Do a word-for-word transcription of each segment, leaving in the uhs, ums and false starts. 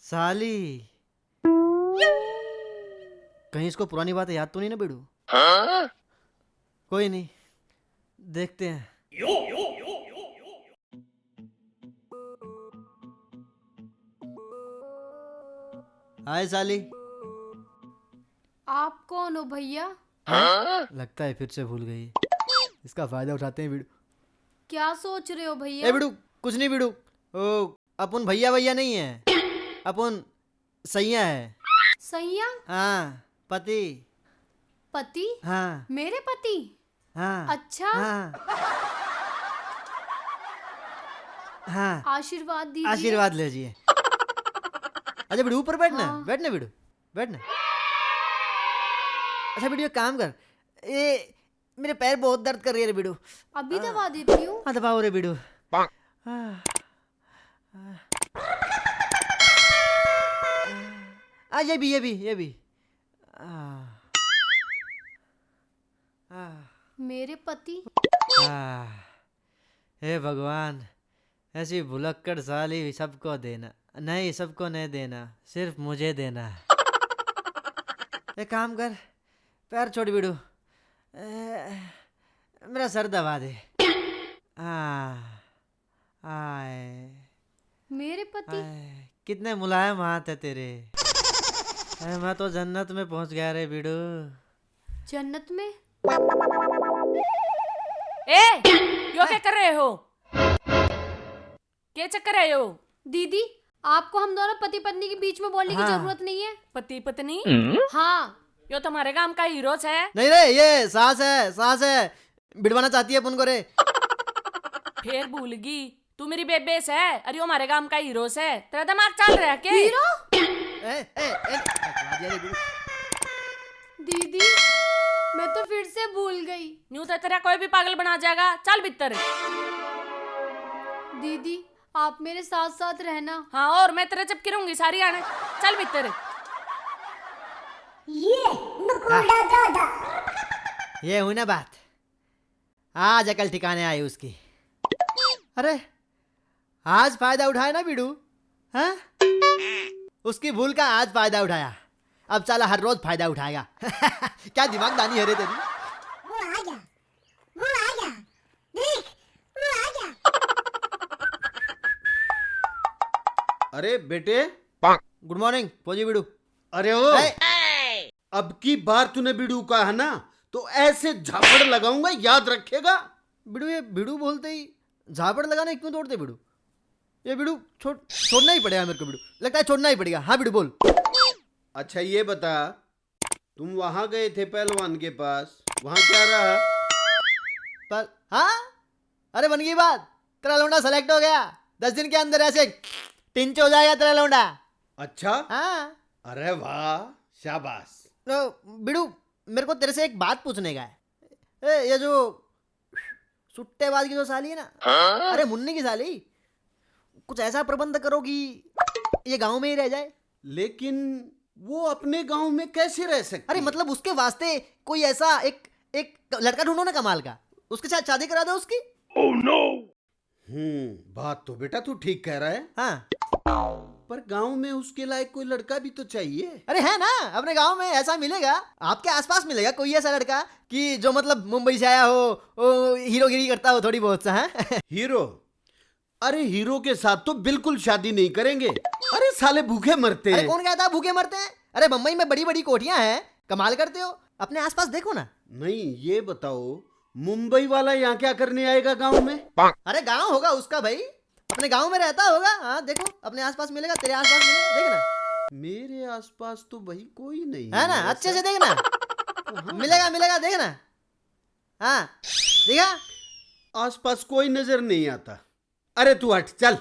साली, कहीं इसको पुरानी बातें याद तो नहीं ना, बीड़ू? कोई नहीं, देखते हैं। हाय साली। आप कौन हो भैया? लगता है फिर से भूल गई। इसका फायदा उठाते हैं, बीड़ू। क्या सोच रहे हो भैया? ए बीड़ू, कुछ नहीं बीड़ू। ओ, अपन भैया भैया नहीं है, अपन सैया है। सैया? हाँ, पति। पति? हाँ। मेरे पति? हाँ। अच्छा। हाँ। हाँ। आशीर्वाद दीजिए। आशीर्वाद लीजिए। अच्छा बीड़ू, ऊपर बैठना, हाँ। बैठना बीड़ू, बैठना। अच्छा बीड़ू, एक काम कर, ए, मेरे पैर बहुत दर्द कर रही है रे बीड़ू। अभी दबा देती हूँ। हाँ, दबाओ रे बीड़ू। हाँ। आ, ये भी, ये भी, ये भी। आ। आ। मेरे पति। आ। हे भगवान, ऐसी भुलक्कड़ साली सबको देना। नहीं, सबको नहीं देना, सिर्फ मुझे देना। एक काम कर, पैर छोड़ बीड़ू। ए, मेरा सर दबा दे। आ, आए। मेरे पति। आए, कितने मुलायम हाथ है तेरे। ए, मैं तो जन्नत में पहुंच गया रे बीड़ू। जन्नत में? ए, यो क्या कर रहे हो? के चक्कर है यो? दीदी, आपको हम दोनों पति पत्नी के बीच में बोलने की हाँ। जरूरत नहीं है। पति पत्नी? हाँ। यो तो हमारे गांव का हीरो है। नहीं रे, ये सास है, सास है, भिड़वाना चाहती है अपन को रे। फिर भूल गई, तू मेरी बेबे से, अरे यो हमारे गांव का हीरो से। तेरा दिमाग चल रहा है के? हीरो? ए, ए, ए, बकवा दिया रे गुरु। दीदी, मैं तो फिर से भूल गई। न्यू तो तेरा कोई भी पागल बना जाएगा। चल भीतर। दीदी, आप मेरे साथ साथ रहना। हाँ, और मैं तेरे चिपकी रहूंगी सारी आने। चल भीतर। ये नकोड़ा दादा। ये हुई ना बात, आज अकल ठिकाने आई उसकी। अरे, आज फायदा उठाया ना बीड़ू, हैं? उसकी भूल का आज फायदा उठाया, अब साला हर रोज फायदा उठाएगा। क्या दिमागदानी है रे तेरी। वो आ गया, वो आ गया, देख, वो आ गया। अरे बेटे। गुड मॉर्निंग फौजी बीड़ू। अरे ओ, ए! अब की बार तूने बीड़ू कहा ना, तो ऐसे झापड़ लगाऊंगा, याद रखेगा। बीड़ू, ये बीड़ू बोलते ही झापड़ लगाने क्यों दौड़ते बीड़ू? ये बीड़ू छोड़, छोड़ना ही पड़ेगा मेरे को बीड़ू, लगता है छोड़ना ही पड़ेगा। हाँ बीड़ू बोल। अच्छा ये बता, तुम वहां गए थे पहलवान के पास, वहां क्या रहा? पर हाँ, अरे बन गई बात, तेरा लौंडा सेलेक्ट हो गया, दस दिन के अंदर ऐसे टिंच हो जाएगा तेरा लौंडा। अच्छा? हाँ। अरे वाह, शाबाश। तो बीड़ू, मेरे को तेरे से एक बात पूछने का है। ए, ये जो सुट्टेबाज की जो साली है ना, हाँ? अरे मुन्नी की साली, कुछ ऐसा प्रबंध करो कि ये गांव में ही रह जाए। लेकिन वो अपने गांव में कैसे रह सकती अरे है? मतलब उसके वास्ते कोई ऐसा एक, एक लड़का ढूंढो ना कमाल का, उसके साथ शादी करा दो उसकी। Oh no! हम्म, बात तो बेटा तू ठीक कह रहा है। हाँ। पर गांव में उसके लायक कोई लड़का भी तो चाहिए। अरे है ना, अपने गांव में ऐसा मिलेगा, आपके आसपास मिलेगा कोई ऐसा लड़का कि जो मतलब मुंबई से आया हो, ओ, हीरोगिरी करता हो थोड़ी बहुत सा, हैं? हीरो? अरे हीरो के साथ तो बिल्कुल शादी नहीं करेंगे। अरे साले भूखे मरते अरे हैं। कौन कहता है भूखे मरते हैं? अरे बम्बई में बड़ी बड़ी कोठियां हैं, कमाल करते हो। अपने आसपास देखो ना। नहीं, ये बताओ, मुंबई वाला यहाँ क्या करने आएगा गांव में? अरे गांव होगा उसका भाई, अपने गांव में रहता होगा। हाँ देखो, अपने आसपास मिलेगा, तेरे आसपास मिलेगा, देखना। मेरे आसपास तो भाई कोई नहीं है ना, है अच्छे ऐसा। से देखना। कहाँ? मिलेगा, मिलेगा, देखना। हाँ, देखा? आसपास कोई नजर नहीं आता। अरे तू हट, चल।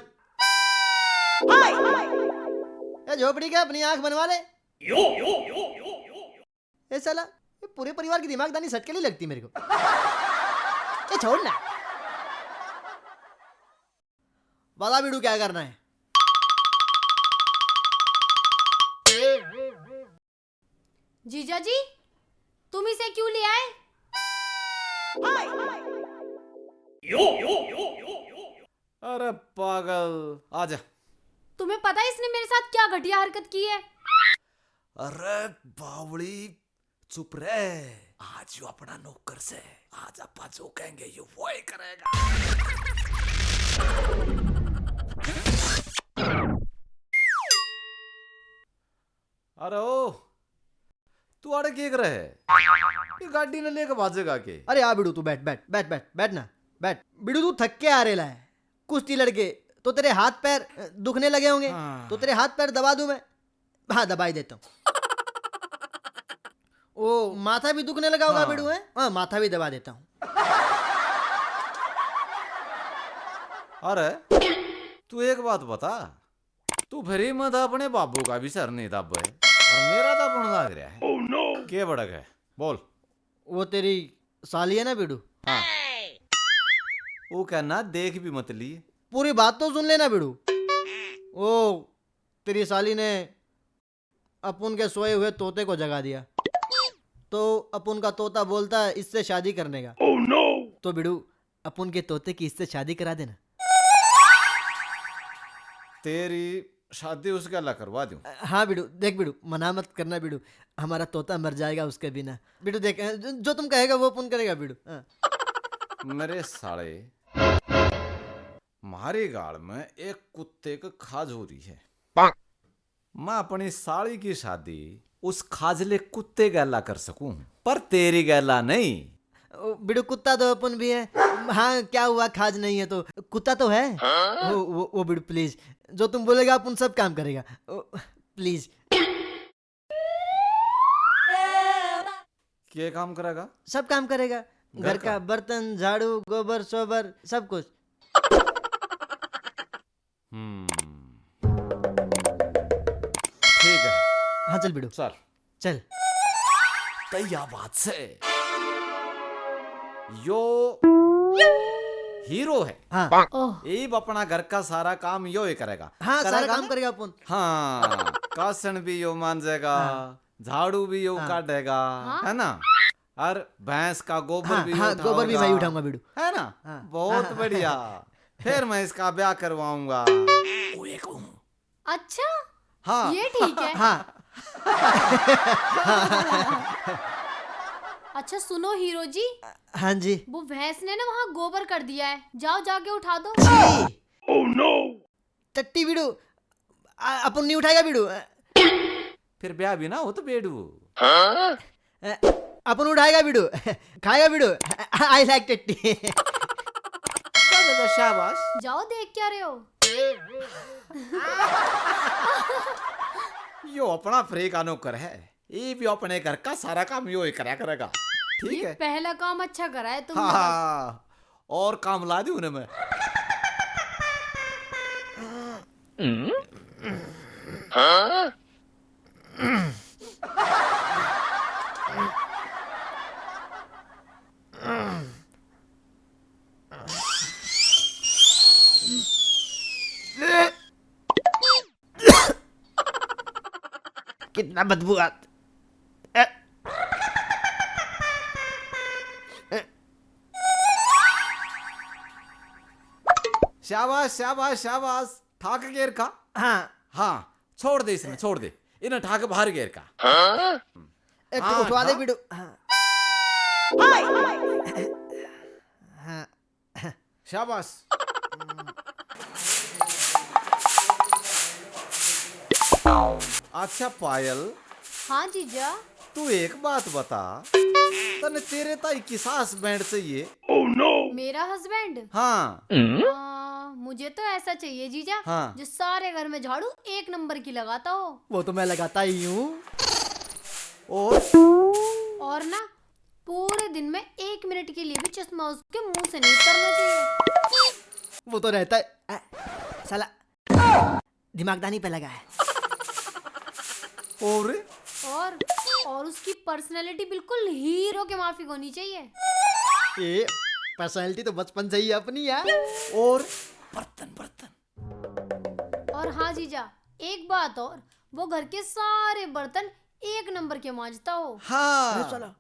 ए झोपड़ी के अपनी आंख बनवा ले। ए साला, ये पूरे परिवार की दिमागदानी सटके नहीं लगती मेरे को। ए छोड़ ना। बता बीड़ू क्या करना है? जीजा जी, तुम इसे क्यों ले आए? अरे पागल, आजा। तुम्हें पता है इसने मेरे साथ क्या घटिया हरकत की है? अरे बावली, चुप रह। आज यो अपना नौकर से, आज आपा जो कहेंगे यो वो ही करेगा। अरे ओ, तू आड़े के करे है? ये गाड़ी ने लेके भाजेगा के? अरे आ बिड़ू, तू बैठ, बैठ, बैठ, बैठ, बैठ ना, बैठ। बिड़ू, तू थक के आ रेला है, कुश्ती लड़के तो तेरे हाथ पैर, अ, दुखने लगे होंगे, हाँ। तो तेरे हाथ पैर दबा दूं मैं? हाँ, दबा ही देता हूँ। ओ, माथा भी दुखने लगा होगा हाँ। बिड़ू, है? हाँ, माथा भी दबा देता हूँ। अरे, तू एक बात बता, तू फ्री में तो अपने बाबू का भी सर नहीं दाबे, और मेरा तो अपन लाग रहा है। Oh no! के बड़क है, बोल। वो तेरी साली है ना बिड़ू? हाँ। वो कहना देख भी मत ली। पूरी बात तो सुन लेना बिड़ू। ओ, तेरी साली ने अपुन के सोए हुए तोते को जगा दिया। तो अपुन का तोता बोलता है इससे शादी करने का। Oh no! तो बिड़ू, अपुन के तोते की इससे शादी करा देना। तेरी शादी उस गैला करवा दूं। अ, हाँ बिड़ू, देख बिड़ू, मना मत करना बिड़ू, हमारा तोता मर जाएगा उसके बिना। बिड़ू देख, अ, जो, जो तुम कहेगा वो अपुन करेगा बिड़ू। हाँ। मेरे साले, म्हारे गाल में एक कुत्ते की खाज हो रही है। मैं अपनी साली की शादी उस खाजले कुत्ते गैला कर सकूं, पर तेरी गैला नहीं। ओ, बिड़ू, कुत्ता तो अपन भी है। हाँ, क्या हुआ, खाज नहीं है तो कुत्ता तो है। हाँ? ओ, वो, वो बिड़ू, प्लीज, जो तुम बोलेगा अपन सब काम करेगा। ओ, प्लीज। के काम करेगा? सब काम करेगा, घर घर का का? बर्तन, झाड़ू, गोबर, सोबर, सब कुछ। हम्म। ठीक है। हाँ, चल बिड़ू। चल। चल। तै या बात से यो हीरो है। हाँ। ओह। इब अपना घर का सारा काम यो ही करेगा। हाँ, सारा करेगा काम ना? करेगा अपन। हाँ, कासन भी यो मांजेगा, हाँ। झाड़ू भी यो हाँ। काटेगा, हाँ। है ना? और भैंस का गोबर हाँ, भी हाँ, यो गोबर भी उठाओगा। मैं ही उठाऊंगा बिड़ू। है ना? हाँ। बहुत हाँ। बढ़िया। फिर मैं इसका ब्याह करवाऊंगा। ओए कहूँ। अच्छा, हाँ। ये ठीक है। हाँ। अच्छा सुनो हीरो जी, हाँ जी। वो भैंस ने ना वहाँ गोबर कर दिया है, जाओ जाके उठा दो। छी! Oh no! टट्टी बिड़ू, आ, अपन नहीं उठाएगा बिड़ू। फिर ब्याह भी ना हो तो बेडू। हाँ? अ, अपन उठाएगा बिड़ू, खाएगा बिड़ू। I like टट्टी। जा, जा, जा, शाबाश। जाओ, देख क्या रहे हो? यो अपना फ्री का नौकर है, ये भी अपने घर का सारा काम यो ही करया करेगा। ठीक ये है? पहला काम अच्छा करा है तुमने। हाँ, और काम ला दी उन्हें मैं। हाँ? कितना बदबू आत। शाबाश, शाबाश, शाबाश। ठाक गेर का। हाँ। हाँ, छोड़ दे इसने, छोड़ दे। इन्हें ठाक बाहर गेर का। हाँ? एक तो हाँ, उठवा दे हाँ। बिड़ू। हाँ। हाँ। शाबाश। अच्छा पायल। हाँ जीजा। तू एक बात बता, तने तेरे ताई किसा husband चाहिए? Oh no! मेरा husband? हाँ। आ, मुझे तो ऐसा चाहिए जीजा, हाँ। जो सारे घर में झाड़ू एक नंबर की लगाता हो। वो तो मैं लगाता ही हूँ। और? और ना, पूरे दिन में एक मिनट के लिए भी चश्मा उसके मुंह से नहीं उतरना चाहिए। वो तो रहता है। आ, साला दिमागदानी पे लगा है। और? और, और उसकी personality बिल्कुल हीरो के माफिक होनी चाहिए। ए, personality तो बचपन से ही अपनी है। और बर्तन, बर्तन। और हाँ जीजा, एक बात और, वो घर के सारे बर्तन एक नंबर के मांजता हो। हाँ। अरे साला,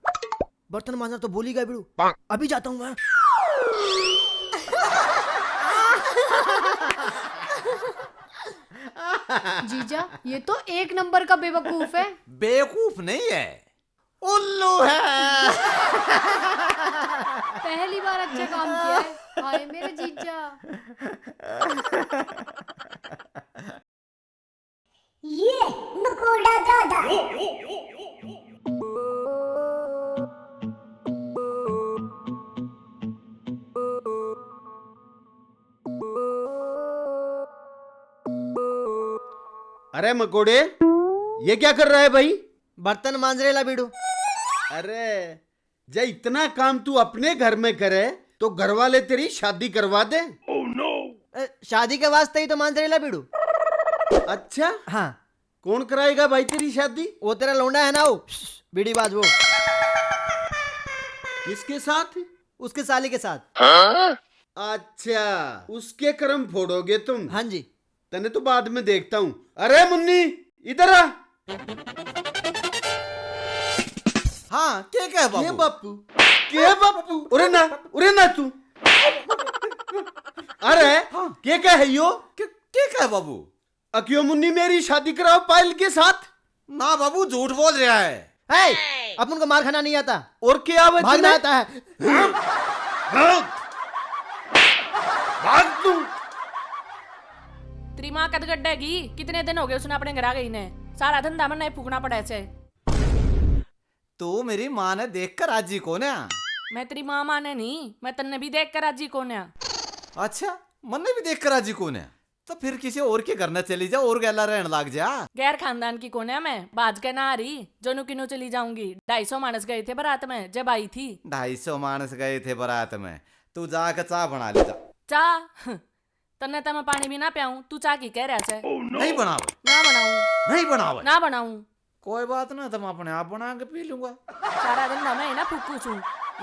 बर्तन मांजना तो भूल ही गया बिड़ू। अभी जाता हूँ मैं। जीजा, ये तो एक नंबर का बेवकूफ है। बेवकूफ नहीं है, उल्लू है। पहली बार अच्छा काम किया है। हाय मेरे जीजा। ये मकोड़ा दादा। अरे मकोड़े, ये क्या कर रहा है भाई? बर्तन मांज रेला बीड़ू। अरे, जब इतना काम तू अपने घर में करे तो घर वाले तेरी शादी करवा दे। अ, शादी के वास्ते ही तो मांज रेला बीड़ू। अच्छा, हाँ। कौन कराएगा भाई तेरी शादी? वो तेरा लौंडा है ना, वो बीड़ी बाज वो। किसके साथ? उसके साली के साथ। अच्छा, उसके कर्म फोड़ोगे तुम? हाँ जी। तने तो बाद में देखता हूँ। अरे मुन्नी, इधर आ। हाँ, के कहे के बाबू? बापू? के बापू? उरे ना, उरे ना तू। अरे, हाँ। के कहे यो? के, के कहे बाबू? अकियो मुन्नी, मेरी शादी कराओ पायल के साथ। ना बाबू, झूठ बोल रहा है। ए, अपन को मार खाना नहीं आता, और क्या आवे भागना तन्ने? आता है। भाग, भाग तू। तेरी माँ कद गड्ढेगी? कितने दिन हो गए उसने अपने घर आ गई ने। सारा धंधा मन्ने फूकना पड़ा से। तू मेरी माँ ने देख कर राजी कोन्या? मैं तेरी माँ माने नहीं, मैं तन्ने भी देख कर राजी कोन्या। अच्छा, मन्ने भी देख कर राजी कोन्या? तो फिर किसी और के घर न चली जा और गैला रहन लाग जा। गैर खानदान की कोन्या मैं, बाज के ना आ रही जो नु किनु चली जाऊंगी। ढाई सौ मानस गए थे बारात में जब आई थी। ढाई सौ मानस गए थे बारात में, तू जाके चाह बना ले जा। चाह? तन्ने तो मैं पानी भी ना प्याऊं, तू चाह की कह रहा से? नहीं बनावे, ना बनाऊं, नहीं बनावे। ना बनाऊं। कोई बात ना, तो मैं अपने आप बना के पी लूंगा। सारा दिन ना मैं ही ना फूकू छू।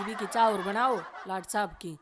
इबी की चाह और बनाओ लाट साहब की।